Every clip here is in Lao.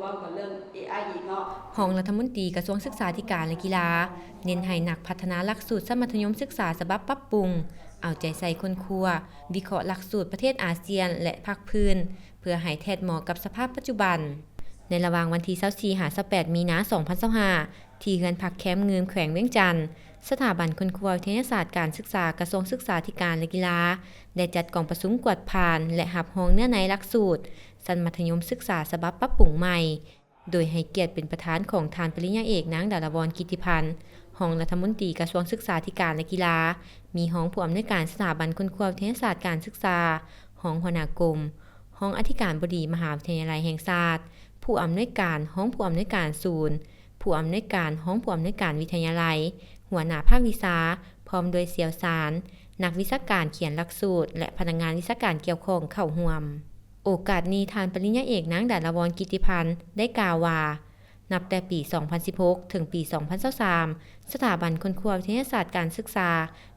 ເວົ້າກັນເລື່ອງ ເອໄອ ອີກເນາະ. ຮອງລັດຖະມົນຕີກະຊວງສຶກສາທິການ ແລະ ກິລາ ເນັ້ນໃຫ້ນັກພັດທະນາຫຼັກສູດຊັ້ນມັດທະຍົມສຶກສາສະບັບປັບປຸງ ເອົາໃຈໃສ່ຄົ້ນຄວ້າ ວິເຄາະຫຼັກສູດປະເທດອາຊຽນ ແລະ ພາກພື້ນ ເພື່ອໃຫ້ແທດເໝາະກັບສະພາບປັດຈຸບັນ. ໃນລະຫວ່າງວັນທີຊາວສີ່ ຫາ ຊາວແປດ ມີນາ ສອງພັນຊາວຫ້າ ທີ່ເຮືອນພັກແຄມງື່ມ ແຂວງວຽງຈັນ, ສະຖາບັນຄົ້ນຄວ້າວິທະຍາສາດການສຶກສາ ກະຊວງສຶກສາທິການ ແລະ ກິລາ ໄດ້ຈັດກອງປະຊຸມກວດຜ່ານ ແລະ ຮັບຮອງເນື້ອໃນຫຼັກສູດຊັ້ນມັດທະຍົມສຶກສາສະບັບປັບປຸງໃໝ່, ໂດຍໃຫ້ກຽດເປັນປະທານຂອງທ່ານປະລິນຍາເອກ ນາງ ດາລະວອນ ກິດຕິພັນ ຮອງລັດຖະມົນຕີກະຊວງສຶກສາທິການ ແລະ ກິລາ, ມີຮອງຜູ້ອຳນວຍການສະຖາບັນຄົ້ນຄວ້າວິທະຍາສາດການສຶກສາ, ຮອງຫົວໜ້າກົມ, ຮອງອະທິການບໍດີມະຫາວິທະຍາໄລແຫ່ງຊາດ, ຜູ້ອຳນວຍການ, ຮອງຜູ້ອຳນວຍການສູນ, ຜູ້ອຳນວຍການ, ຮອງຜູ້ອຳນວຍການວິທະຍາໄລ, ຫົວໜ້າພາກວິຊາ, ພ້ອມດ້ວຍຊ່ຽວຊານ, ນັກວິຊາການຂຽນຫຼັກສູດ ແລະ ພະນັກງານວິຊາການກ່ຽວຂ້ອງເຂົ້າຮ່ວມ. ໂອກາດນີ້, ທ່ານປະລິນຍາເອກ ນາງ ດາລະວອນ ກິດຕິພັນ ໄດ້ກ່າວວ່າ, ນັບແຕ່ປີສອງພັນສິບຫົກ ເຖິງປີສອງພັນຊາວສາມ ສະຖາບັນຄົ້ນຄວ້າວິທະຍາສາດການສຶກສາ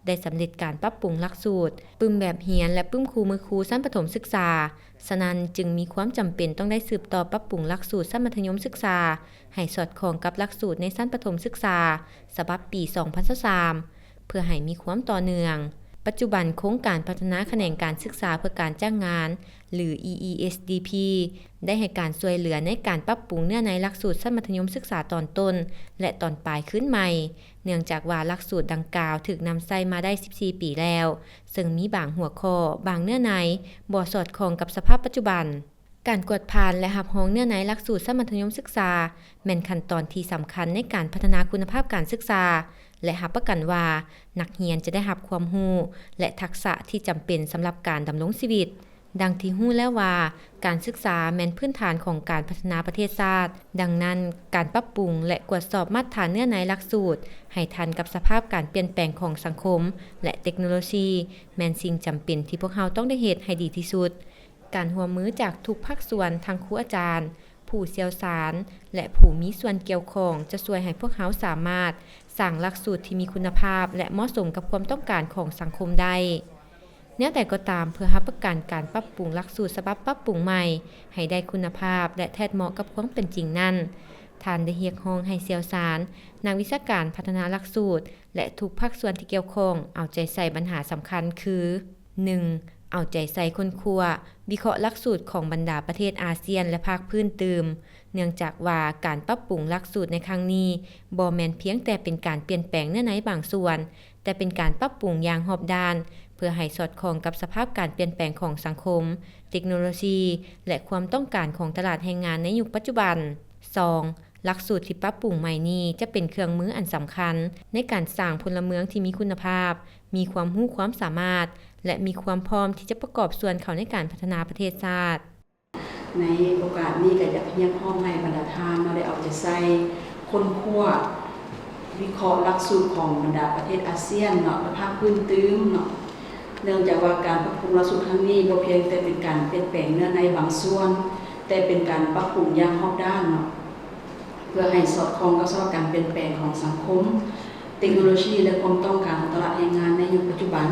ໄດ້ສຳເລັດການປັບປຸງຫຼັກສູດ, ປຶ້ມແບບຮຽນ ແລະ ປຶ້ມຄູ່ມືຄູຊັ້ນປະຖົມສຶກສາ. ສະນັ້ນ, ຈຶ່ງມີຄວາມຈຳເປັນຕ້ອງໄດ້ສືບຕໍ່ປັບປຸງຫຼັກສູດຊັ້ນມັດທະຍົມສຶກສາ ໃຫ້ສອດຄ່ອງກັບຫຼັກສູດໃນຊັ້ນປະຖົມສຶກສາ ສະບັບປີສອງພັນຊາວສາມ ເພື່ອໃຫ້ມີຄວາມຕໍ່ເນື່ອງ. ປັດຈຸບັນ, ໂຄງການພັດທະນາຂະແໜງການສຶກສາເພື່ອການຈ້າງງານ ຫຼື ອີ ອີ ເອສ ດີ ພີ ໄດ້ໃຫ້ການຊ່ວຍເຫຼືອໃນການປັບປຸງເນື້ອໃນຫຼັກສູດຊັ້ນມັດທະຍົມສຶກສາຕອນຕົ້ນ ແລະ ຕອນປາຍຄືນໃໝ່, ເນື່ອງຈາກວ່າຫຼັກສູດດັ່ງກ່າວຖືກນຳໃຊ້ມາໄດ້ສິບສີ່ປີແລ້ວ, ເຊິ່ງມີບາງຫົວຂໍ້, ບາງເນື້ອໃນ ບໍ່ສອດຄ່ອງກັບສະພາບປັດຈຸບັນ. ການກວດຜ່ານ ແລະ ຮັບຮອງເນື້ອໃນຫຼັກສູດຊັ້ນມັດທະຍົມສຶກສາ ແມ່ນຂັ້ນຕອນທີ່ສຳຄັນໃນການພັດທະນາຄຸນນະພາບການສຶກສາ ແລະ ຮັບປະກັນວ່ານັກຮຽນຈະໄດ້ຮັບຄວາມຮູ້ ແລະ ທັກສະທີ່ຈຳເປັນສຳລັບການດຳລົງຊີວິດ. ດັ່ງທີ່ຮູ້ແລ້ວວ່າ, ການສຶກສາແມ່ນພື້ນຖານຂອງການພັດທະນາປະເທດຊາດ. ດັ່ງນັ້ນ, ການປັບປຸງ ແລະ ກວດສອບມາດຖານເນື້ອໃນຫຼັກສູດໃຫ້ທັນກັບສະພາບການປ່ຽນແປງຂອງສັງຄົມ ແລະ ເຕັກໂນໂລຊີ ແມ່ນສິ່ງຈຳເປັນທີ່ພວກເຮົາຕ້ອງໄດ້ເຮັດໃຫ້ດີທີ່ສຸດ. ການຮ່ວມມືຈາກທຸກພາກສ່ວນ, ທັງຄູອາຈານ, ຜູ້ຊ່ຽວຊານ ແລະ ຜູ້ມີສ່ວນກ່ຽວຂ້ອງ ຈະຊ່ວຍໃຫ້ພວກເຮົາສາມາດສ້າງຫຼັກສູດທີ່ມີຄຸນນະພາບ ແລະ ເໝາະສົມກັບຄວາມຕ້ອງການຂອງສັງຄົມໄດ້. ແນວໃດກໍຕາມ, ເພື່ອຮັບປະກັນການປັບປຸງຫຼັກສູດສະບັບປັບປຸງໃໝ່ໃຫ້ໄດ້ຄຸນນະພາບ ແລະ ແທດເໝາະກັບຄວາມເປັນຈິງນັ້ນ, ທ່ານໄດ້ຮຽກຮ້ອງໃຫ້ຊ່ຽວຊານ, ນັກວິຊາການພັດທະນາຫຼັກສູດ ແລະ ທຸກພາກສ່ວນທີ່ກ່ຽວຂ້ອງເອົາໃຈໃສ່ບັນຫາສຳຄັນຄື, ໜຶ່ງ ເອົາໃຈໃສ່ຄົ້ນຄວ້າ, ວິເຄາະຫຼັກສູດຂອງບັນດາປະເທດອາຊຽນ ແລະ ພາກພື້ນຕື່ມ, ເນື່ອງຈາກວ່າການປັບປຸງຫຼັກສູດໃນຄັ້ງນີ້ ບໍ່ແມ່ນພຽງແຕ່ເປັນການປ່ຽນແປງເນື້ອໃນບາງສ່ວນ, ແຕ່ເປັນການປັບປຸງຢ່າງຮອບດ້ານ ເພື່ອໃຫ້ສອດຄ່ອງກັບສະພາບການປ່ຽນແປງຂອງສັງຄົມ, ເຕັກໂນໂລຊີ ແລະ ຄວາມຕ້ອງການຂອງຕະຫຼາດແຮງງານໃນຍຸກປັດຈຸບັນ. ສອງ ຫຼັກສູດທີ່ປັບປຸງໃໝ່ນີ້ຈະເປັນເຄື່ອງມືອັນສຳຄັນໃນການສ້າງພົນລະເມືອງທີ່ມີຄຸນນະພາບ, ມີຄວາມຮູ້ຄວາມສາມາດ ແລະ ມີຄວາມພ້ອມທີ່ຈະປະກອບສ່ວນເຂົ້າໃນການພັດທະນາປະເທດຊາດ. ໃນໂອກາດນີ້ກໍຢາກຮຽກຮ້ອງໃຫ້ບັນດາທ່ານເນາະ ໄດ້ເອົາໃຈໃສ່ຄົ້ນຄວ້າ ວິເຄາະຫຼັກສູດຂອງບັນດາປະເທດອາຊຽນເນາະ ແລະ ພາກພື້ນຕື່ມເນາະ, ເນື່ອງຈາກວ່າການປັບປຸງຫຼັກສູດຄັ້ງນີ້ບໍ່ພຽງແຕ່ເປັນການປ່ຽນແປງເນື້ອໃນບາງສ່ວນ, ແຕ່ເປັນການປັບປຸງຢ່າງຮອບດ້ານເນາະ ເພື່ອໃຫ້ສອດຄ່ອງກັບສະພາບການປ່ຽນແປງຂອງສັງຄົມ, ເຕັກໂນໂລຊີ ແລະ ຄວາມຕ້ອງການຂອງຕະຫຼາດແຮງງານໃນຍຸກປັດຈຸບັນ.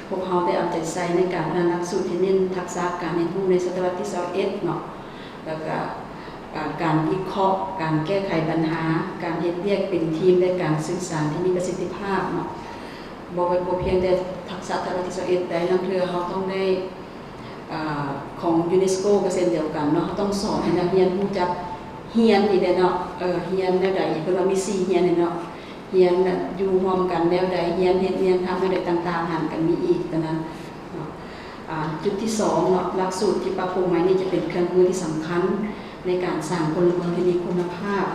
ພວກເຮົາໄດ້ເອົາໃຈໃສ່ໃນການພັດທະນາຫຼັກສູດທີ່ເນັ້ນທັກສະການຮຽນຮູ້ໃນສະຕະວັດທີຊາວເອັດເນາະ, ແລ້ວກະ ອາ ການວິເຄາະ, ການແກ້ໄຂບັນຫາ, ການເຮັດວຽກເປັນທີມ ແລະ ການສື່ສານທີ່ມີປະສິດທິພາບເນາະ. ບໍ່ແມ່ນ ບໍ່ພຽງແຕ່ທັກສະສະຕະວັດທີຊາວເອັດໃດ, ລາງເທື່ອເຮົາຕ້ອງໄດ້ ອາ ຂອງຢູເນສໂກກໍເຊັ່ນດຽວກັນເນາະ, ເຮົາຕ້ອງສອນໃຫ້ນັກຮຽນຮູ້ຈັກຮຽນນີ້ແຫຼະເນາະ, ເອີ ຮຽນແນວໃດ, ເພິ່ນວ່າມີສີ່ຮຽນນີ້ເນາະ, ຮຽນຢູ່ຮ່ວມກັນແນວໃດ, ຮຽນເຮັດ, ຮຽນທຳແນວໃດຕ່າງໆ ຫັ້ນກໍມີອີກຕົວນັ້ນເນາະ. ອາ ຈຸດທີສອງເນາະ, ຫຼັກສູດທີ່ປັບປຸງໃໝ່ນີ້ຈະເປັນເຄື່ອງມືທີ່ສຳຄັນໃນການສ້າງພົນລະເມືອງທີ່ມີຄຸນນະພາບ,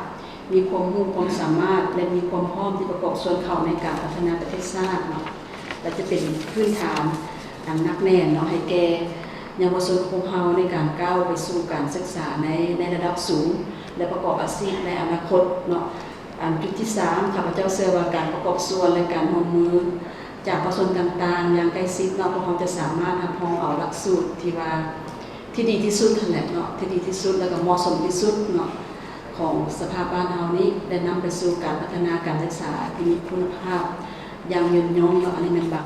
ມີຄວາມຮູ້ຄວາມສາມາດ ແລະ ມີຄວາມພ້ອມທີ່ປະກອບສ່ວນເຂົ້າໃນການພັດທະນາປະເທດຊາດເນາະ. ແລະ ຈະເປັນພື້ນຖານອັນໜັກແໜ້ນເນາະ ໃຫ້ແກ່ເຍົາວະຊົນຂອງພວກເຮົາໃນການກ້າວໄປສູ່ການສຶກສາໃນ ໃນລະດັບສູງ ແລະ ປະກອບອາຊີບໃນອະນາຄົດເນາະ. ອັນຈຸດທີສາມ ຂ້າພະເຈົ້າເຊື່ອວ່າການປະກອບສ່ວນ ແລະ ການຮ່ວມມືຈາກພາກສ່ວນຕ່າງໆຢ່າງໃກ້ຊິດເນາະ ພວກເຮົາຈະສາມາດຮັບຮອງເອົາຫຼັກສູດທີ່ວ່າ ທີ່ດີທີ່ສຸດຫັ້ນແຫຼະເນາະ, ທີ່ດີທີ່ສຸດ ແລ້ວກໍເໝາະສົມທີ່ສຸດເນາະ ຂອງສະພາບບ້ານເຮົານີ້ ແລະ ນຳໄປສູ່ການພັດທະນາການສຶກສາທີ່ມີຄຸນນະພາບຢ່າງຍືນຍົງເນາະ. ອັນນີ້ແມ່ນບາງ